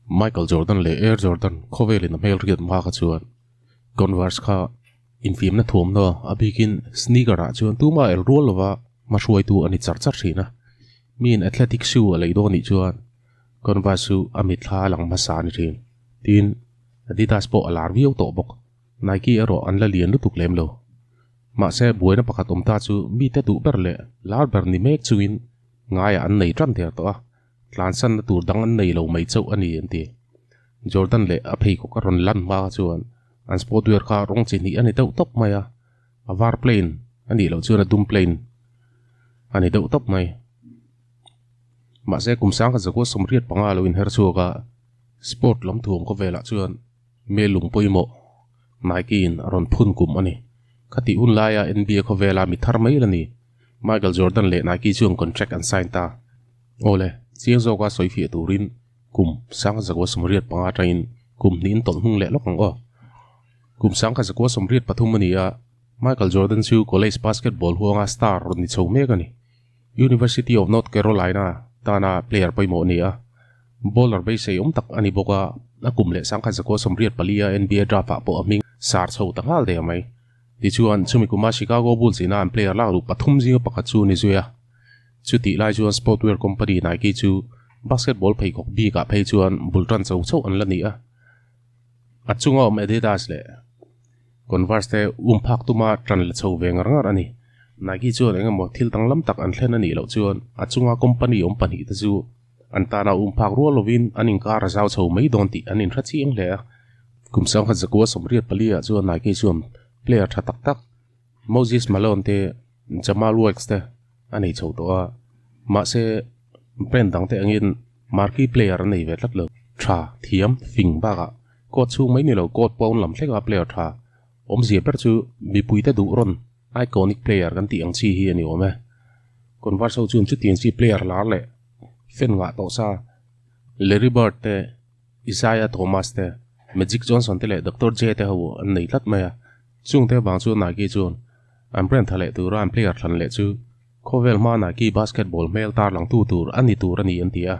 Michael Jordan leh Air Jordan khawvelin a hmel riat hma kha chuan Converse kha infiamna thuamhnaw a bikin sneaker ah chuan tuma el rual lova hmahruaitu a ni char char thin a. Miin athletic shoe a lei dawn nih chuan Converse chu a mitthla a lang hmasa a ni thin. Tin, Adidas pawh a lar viau tawh bawk. Nike erawh an la lian lutuk lem lo. Mahse, buaina pakhat awm ta chu mite duh ber leh lar ber ni mek chungin ngaiah an nei tan der tawh a, tlansanna tur dang an nei lo mai chauh a ni an ti. Jordan leh a pheikhawk a rawn lan hma chuan an sportwear kha rawng chi hnih a ni deuh tawp mai a, a var plain a nih loh chuan a dum plain a ni deuh tawp mai. Mahse, kum sangkhat zakua 85 lo inher chhuak a, sport lam thuam khawvelah chuan Mel lung pawimawh Nike in a rawn phun kum a ni. Khatih hun laia NBA khawvela mi thar mai la ni. Michael Jordan leh Nike chuan contract an sign ta. Awle, chiang zawka sawi fiah turin kum 1985 atangin kum hnihin tawlh hnung leh lawk ang aw. Kum 1983 a ni a, Michael Jordan chu college basketball huanga star rawn ni chho mek a ni. University of North Carolina tana player pawimawh a ni a, bowler beisei awm tak a ni bawk a, a kum leh 1984 a NBA draft ah pawh a hming sar chho ta nghal der mai. Tichuan, chumi kuma Chicago Bulls ina an player lak luh pathum zinga pakhat chu a ni zui a. Chutih lai chuan sportwear company Nike chu basketball pheikhawk bik ah phei chuan bul tan chho chauh an la ni a. A chunga awm Adidas leh Converse te um phak tuma tan la chho ve ngar ngar a ni. Nike chuan eng emaw thil danglam tak an thlen a nih loh chuan a chunga company awm pahnih te chu an tana um phak rual lovin an inkar a zau chho mai dawn tih an inhre chiang hle a. Kum 1984 ah chuan Nike chuan player tha tak tak Moses Malone te, Jamal Wilkes te a nei chho tawh a, mahse brand dang te angin marquee player an nei ve tlat lo. Tha, thiam, fing bakah Court chhung mai ni lo, court pawn lam thlenga player tha awmzia ber chu mipuite duh rawn iconic player kan tih ang chi hi a ni awm e. Converse ho chuan chutiang chi player lar leh fan ngah tawh sa Larry Bird te, Isaiah Thomas te, Magic Johnson te leh Doctor J te ho an nei tlat mai a. Chungte vang chuan Nike chuan an brand tha leh tura an player thlan leh chu khawvel hma Nike basketball hmel tarlangtu tur a ni tur a ni an ti a.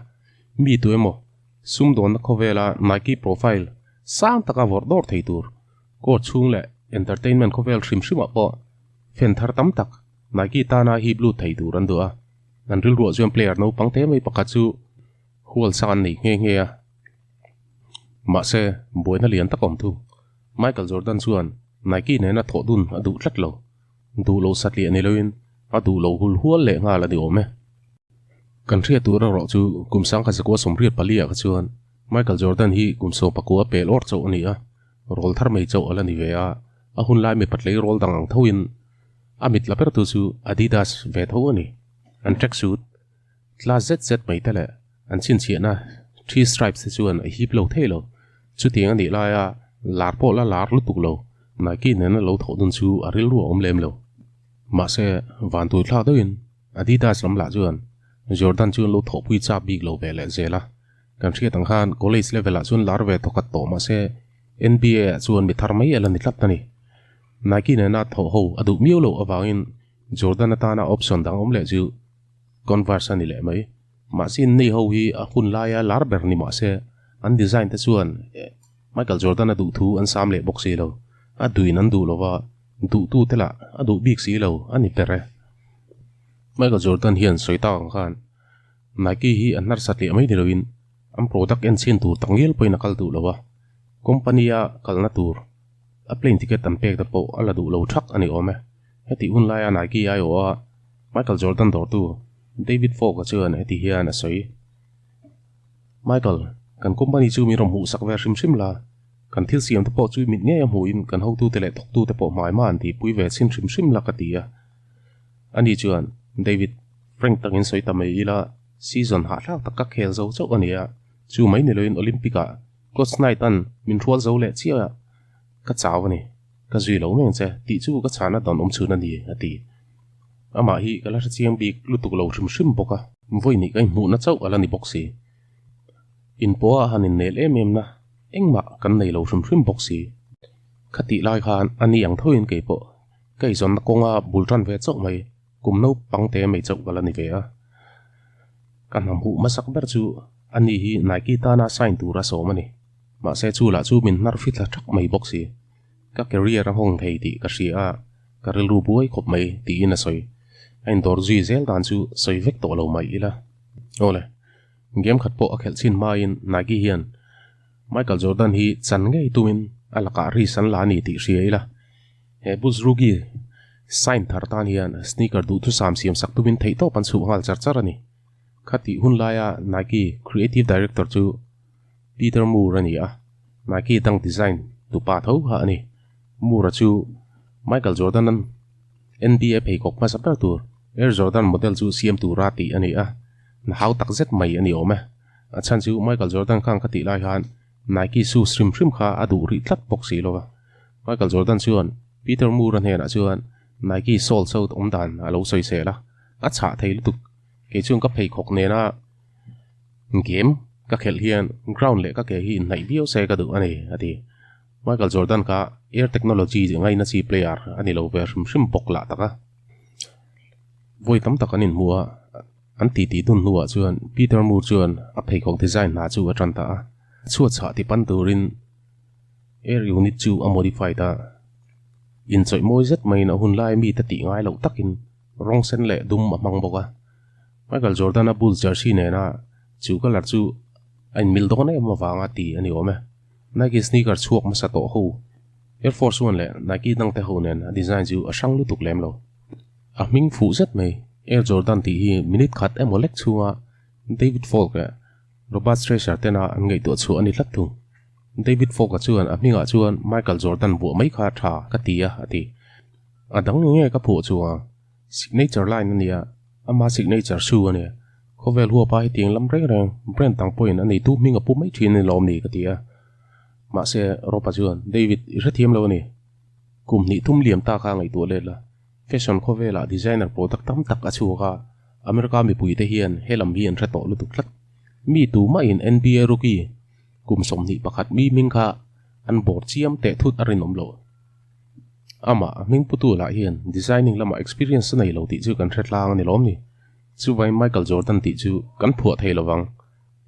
Mi tu emaw Sumdawnna khawvela Nike profile sang taka vawrh dawr thei tur court chhung leh entertainment khawvel hrim hrimah pawh fan thar tam tak Nike tana hip lut thei tur an duh a, an rilruah chuan player naupang te mai pakhat chu hual sak an nei nghe nghe a. Mahse, buaina lian tak awm thung. Michael Jordan chuan Nike nena thawh dun a duh tlat lo. Duh lo satliah ni loin a duh lo hul hual leh nghal a ni awm e. Kan hriat tur erawh chu kum 1984 ah kha chuan Michael Jordan hi kum 19 pel awr chauh a ni a, rawl thar mai chauh a la ni ve a, a hun lai mipa tlei rawl dang ang thoin a mit la bertu chu Adidas ve tho a ni. An tracksuit tla zet zet mai te leh an chhinchhiahna three stripes te chuan a hip lo thei lo. Chutiang a nih laia lar pawh la lar lutuk lo, Nike nena lo thawh dun chu a rilru a awm lem lo. Mahse, vantui thlak deuhin Adidas lam lah chuan Jordan chu an lo thawhpui chap bik lo ve leh zel a. Kan hriat ang khan college level ah chuan lar ve thawkhat tawh mahse NBA ah chuan mi thar mai ela ni tlat a ni. Nike nena thawh ho a duh miau loh avangin Jordan atana option dang awm leh chu Converse a ni leh mai. Mahse nei ho hi a hun laia lar ber ni mahse an design te chuan Michael Jordan a duh thu an sam leh bawk si lo. A duhin an duh lova, duhtu te lah a duh bik si lo a ni ber e. Michael Jordan hian sawi tak ang khan Nike hi a hnar satliah mai ni loin an product en chhin tur tak ngial pawhin a kal duh lo a, company a kalna tur a plane ticket an pek te pawh a la duh lo thak a ni awm e. Hetih hun laia Nike aiawha Michael Jordan dawrtu David Falk-a chuan heti hian a sawi, Michael, kan company chu min rawn hmuhsak ve hrim hrim la, kan thil siam te pawh chu mit ngei a hmuhin kan hotute leh thawktute pawh hmai hma an tihpui ve chhin hrim hrim la ka ti a. Ani chuan, David, Frank takin sawi ta mai ila, season hahthlak tak ka khel zo chauh a ni a, chu mai ni loin Olympic-ah Coach Knight-a'n min hrual zo leh chiah a, ka chau a ni, ka zui lo meng che, tih chu ka chhana dawn awm chhun a ni, a ti. Amah hi ka la hrechiang bik lutuk lo hrim hrim bawk a, vawinih ka inhmuhna chauh a la ni bawk si. Inpawh a han innel em em na engmah kan nei lo hrim hrim bawk si. Khatih lai khan a ni ang thoin kei pawh ka izawnna kawnga bul tan ve chauh mai, kum naupang te mai chauh ka la ni ve a. Ka hnam huh hmasak ber chu Ani hi Nike tana sign tura sawm a ni. Mahse chu lah chu min hnar fithla thak mai bawk si. Ka career a hawng thei tih ka hria a, ka rilru buai khawp mai tiin a sawi. A indawr zui zel dan chu sawi vek tawh lo mai ila. Awle, game khat pawh a khelh chhin hmain Nike hian Michael Jordan hi chan ngei tumin a lakah risk an la a ni tih hria ila. He Bulls rookie sign thar tan hian sneaker duhthusam siam sak tumin theihtawp an chhuh nghal char char a ni. Khatih hun laia Nike creative director chu Peter Moore a ni a, Nike dang design tupa tho kha a ni. Moore-a chu Michael Jordan-a'n NBA pheikhawk hmasa ber tur Air Jordan model chu siam tura tih a ni a, na hau tak zet mai a ni awm e. A chhan chu Michael Jordan khan khatih lai khan Nike shoes hrim hrim kha a duh rih tlat bawk si lo va. Michael Jordan chuan Peter Moore-a hnenah chuan Nike sole so awm dan a lo sawisel a, a chhah thei lutuk. Kei chuan ka pheikhawk nena game ka khelh hian ground leh ka ke hi inhnaih viau se ka duh a ni, a ti. Michael Jordan kha air technology ngaina chi player a ni lo ve hrim hrim bawk lah tak a. Vawi tam tak an inhmu a, an titi dun hnuah chuan Peter Moore chuan a pheikhawk design hna chu a tan ta a. Chhuat chhah ti pan turin air unit chu a modified a. Inchawih mawi zet maiin a hun lai mite tih ngai loh takin Rawng sen leh dum a hmang bawk a. Michael Jordan-a Bulls jersey nena chu colour chu a inmil dawn em avanga ti a ni awm e. Nike sneaker chhuak hmasa tawh ho Air Force One leh Nike dangte ho nen a design chu a hrang lutuk lem lo. A hming fuh zet mai Air Jordan tih hi minute khat emaw lek chhunga David Falk leh Robert Streicher tena an ngaihtuah chhuah a ni tlat thung. David Falk-a chuan a hmingah chuan Michael Jordan buah mai kha tha ka ti a, a ti. A dang nge ka phuah chu a signature line a nia, ama signature shoe a nia. Khawvel huapa hetiang lam reng reng brand dang pawhin a neitu hming a pu mai thin a ni lawm ni ka ti a. Mahse Ropa chuan, David, i hrethiam lo a ni. Kum hnih thum liam ta kha ngaihtuah let la. Fashion khawvelah designer product tam tak a chhuak a, America mipuite hian he lam hi an hre tawh lutuk tlat. Mi tumahin NBA rookie kum 21 mi hming kha an bawr chiam teh thut a rinawm lo. Amah a hming putu lah hian designing lamah experience a nei lo tih chu kan hre tlang a ni lawm ni. Chuvai Michael Jordan tih chu kan phuah thei lovang.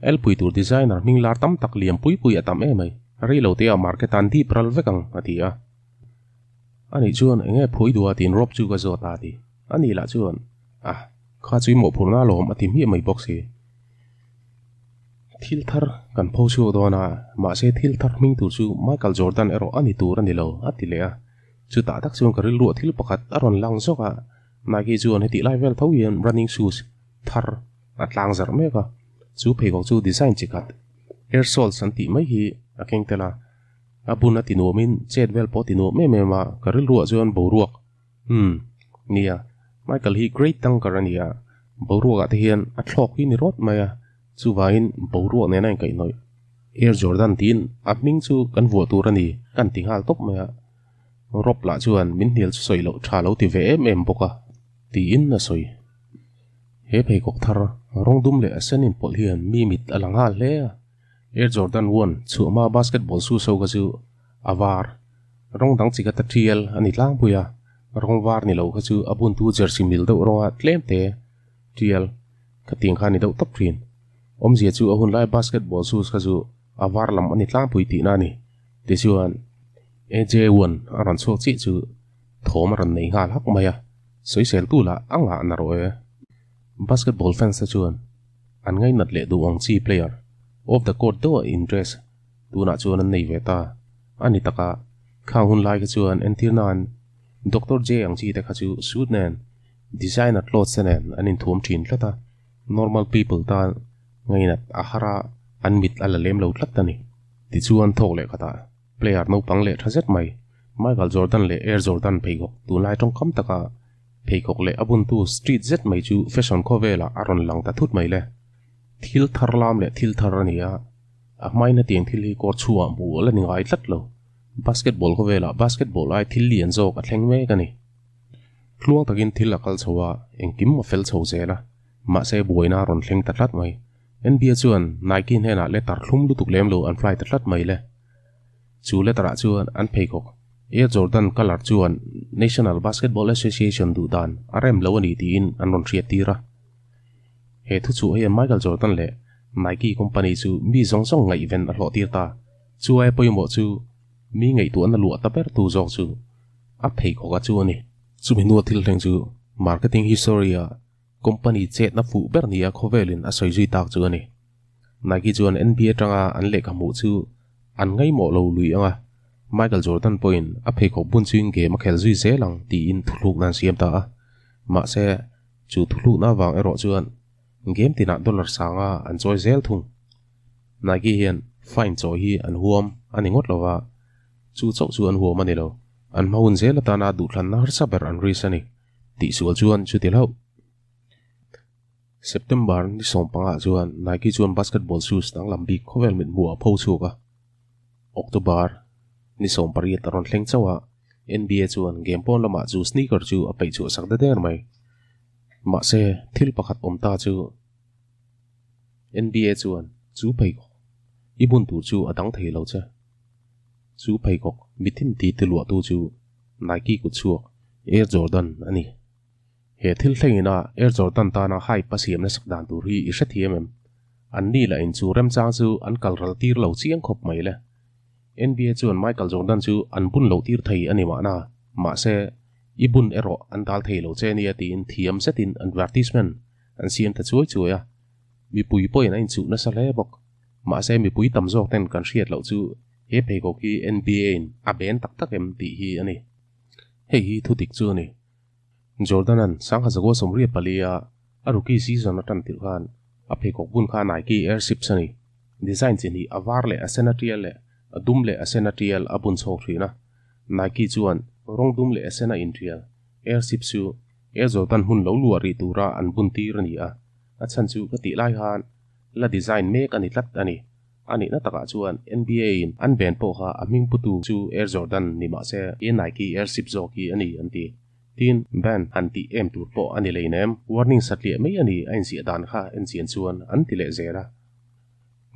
Elpui tur designer hming lar tam tak liam pui pui a tam em ai. Rei lo te ah market ah an dip ral vek ang a ti a. Anih chuan enge phuai duh a tiin Rob chu ka zawt a ti. Anih lah chuan ah kha chu i mawhphurhna alawm a ti hmiah mai bawk si. Thil thar kan pho chhuak dawn a, mahse thil thar hming tur chu Michael Jordan erawh a ni tur a ni lo, a ti leh a. Chutah tak chuan ka rilruah thil pakhat a rawn lang zawk a, Nike chuan hetih lai vel tho hian running shoes thar a tlang zarh mek a, chu pheikhawk chu design chi khat Air Soles an tih mai hi a keng tel a, a bun a ti nuamin chet vel pawh a ti nuam em em a, ka rilruah chuan boruak Umm, nia, Michael hi great tanker a ni a, boruakah te hian a thlawk hi ni rawt mai a, chuvangin boruak nena inkaihhnawih Air Jordan tiin a hming chu kan vuah tur a ni kan ti nghal tawp mai a, Rob lah chuan min hnial chu sawi loh tha lo ti ve em em bawk a, tiin a sawi. He pheikhawk thar rawng dum leh a sen inpawlh hian mi mit a la nghal hle a, Air Jordan One chhuahma basketball shoes ho kha chu a var. Rawng dang chi kha ta tial a ni tlangpui a, rawng var ni lo kha chu a buntu jersey mil deuh rawnga tlem te tial kha tiang kha a ni deuh tawp thin. Awmzia chu a hun lai basketball shoes kha chu a var lam a ni tlangpui tihna a ni. Tichuan AJ One a rawn chhuak chiah chu thawm a rawn nei nghal hak mai a, sawiseltu lah a ngah na rawh e. Basketball fans te chuan an ngainat leh duh ang chi player off the court deuha in dress Tunah chuan an nei ve ta. A ni taka, khang hun lai kha chuan entir nan Doctor J ang chi te kha chu suit nen, designer clothes te nen an inthuam thin tlat a, normal people tan ngainat a har a, an mit a la lem lo tlat a ni. Tichuan thawk leh khatah player naupang leh tha zet mai Michael Jordan leh Air Jordan pheikhawk tunlai tawngkam taka pheikhawk leh a buntu street zet mai chu fashion khawvelah a rawn lang ta thut mai le. Thil thar lam leh thil thar a ni a. A hmain hetiang thil hi court chhuah hmuh la ni ngai tlat lo. Basketball khawvelah basketball ai thil lian zawk a thleng mek a ni. Tluang takin thil a kal chho a, engkim a fel chho zel a, mahse buaina a rawn thleng ta tlat mai. NBA chuan Nike hnenah letter thlum lutuk lem lo an fly ta tlat mai le. Chu letter ah chuan an pheikhawk Air Jordan colour chuan National Basketball Association duh dan a rem lo a ni tiin an rawn hriat tir a. He thu chu hian Michael Jordan leh. Nike company chu mi zawng zawng ngaihven a hlawh tir ta. Chu aia pawimawh chu mi ngaihtuahna luah ta ber tu zawk chu a pheikhawk a chu a ni. Chumi hnua thil thleng chu marketing history ah company chetna fuh ber nia khawvelin a sawi zui tak chu a ni. Nike chuan NBA atanga an lehkha hmuh chu an ngaihmawh lo lui ang a, Michael Jordan pawhin a pheikhawk bun chuin game a khel zui zel ang tiin thuthlukna an siam ta a. Mahse, chu thuthlukna avang erawh chuan game tinah dollar sanga an chawi zel thung. Nike hian fine chawi hi an huam a ni ngawt lo va, chu chauh chu an huam a ni lo. An hma hun zel atana duhthlanna harsa ber an risk a ni tihsual chuan chuti hlauh. September ni sawmpangah chuan Nike chuan basketball shoes danglam bik khawvel mit hmuh a pho chhuak a. October ni 18 a rawn thleng chauh a, NBA chuan game pawn lamah chu sneaker chu a peih chhuah sak da der mai. Mahse, thil pakhat awm ta chu NBA chuan chu pheikhawk i bun tur chu a dang thei lo che. Chu pheikhawk mithin ti tiluahtu chu Nike kut chhuak Air Jordan a ni. He thil thlengin a Air Jordan tana hype a siam nasak dan tur hi i hrethiam em? An ni lah in chu remchang chu an kal ral tir lo chiang khawp mai le. NBA chuan Michael Jordan chu an bun loh tir thei a ni mahna, mahse, i bun erawh an dal thei lo che nia tiin thiam zetin advertisement an siam ta chuai chuai a. Mipui pawhin a inchuh nasa hle bawk. Mahse, mipui tam zawk ten kan hriat loh chu he pheikhawk hi NBA in a ben tak tak em tih hi a ni. Hei hi thudik chu a ni. Jordan-a'n 1984-a a rookie season a tan tirh khan a pheikhawk bun kha Nike Air Ships a ni. Design chi hnih a var leh a sen a tial leh a dum leh a sen a tial a bun chhawk thin a. Nike chuan rawng dum leh a sen a intial Air Ships chu Air Jordan hmun lo luah rih tura an bun tir a ni a. A chhan chu ka tih lai khan la design mek a ni tlat a ni. A nihna takah chuan NBA in an ben pawh kha a hming putu chu Air Jordan ni mah se Nike Air Ship zawk hi a ni an ti. Tin, ban han tih em tur pawh a ni leinem, warning satliah mai a ni a inziah dan kha en chian chuan an ti leh zel a.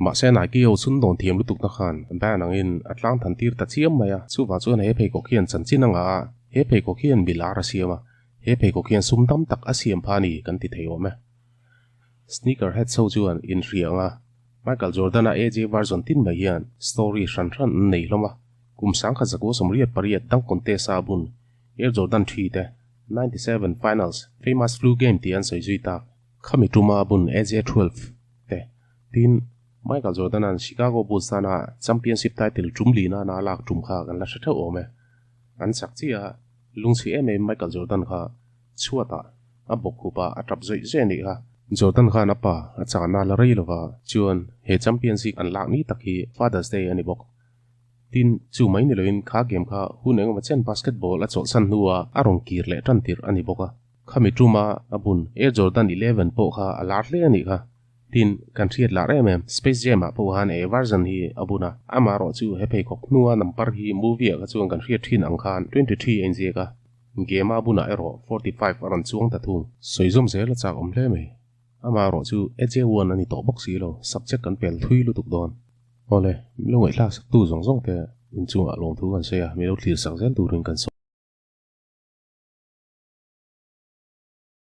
Mahse Nike ho chhun dawn thiam lutukna khan ban angin a tlang than tir ta chiam mai a, chuvang chuan he pheikhawk hian chanchin a ngah a, he pheikhawk hian mi lar a siam a, he pheikhawk hian sum tam tak a siam pha a ni kan ti thei awm e. Sneaker heads ho chuan inhria anga Michael Jordan-a AJ version tin mai hian story hran hran an nei hlawm a, kum 1988 dunk contest-a a bun Air Jordan 3 te 97 Finals famous flu game tih an sawi zui tak. Khami tuma a bun AJ 12 te tin Michael Jordan-a'n Chicago Bulls tana championship title tum li nana a lak tum kha kan la hre theuh awm e. An chak chiah a, lungchhi em em Michael Jordan kha chhuatah a bawk khup a, a tap zawih zawih a nih kha. Jordan khan a pa a chahna la rei lova chuan he championship an lak ni tak hi Father's Day a ni bawk. Tin, chu mai ni loin kha game kha hun engemaw chen basketball a chawlhsan hnua a rawn kir leh tan tirh a ni bawk a. Khami tuma a bun Air Jordan 11 pawh kha a lar hle a nih kha. Tin, kan hriat lar em em, Space Jam ah pawh khan e version hi a bun a. Amaherawh chu he pheikhawk hnua number hi movie ah kha chuan kan hriat thin ang khan 23 a inziak a. Game a bunah erawh 45 a rawn chuang ta thung. Sawi zawm zel a chak awm hle mai. Amaherawh chu AJ1 a ni tawh bawk si lo, subject kan pel thui lutuk dawn. Awle, milo ngaihthlak sak tu zawng zawng te inchungah lawmthu kan sawi a, milo thlir sak zel turin kan sawi.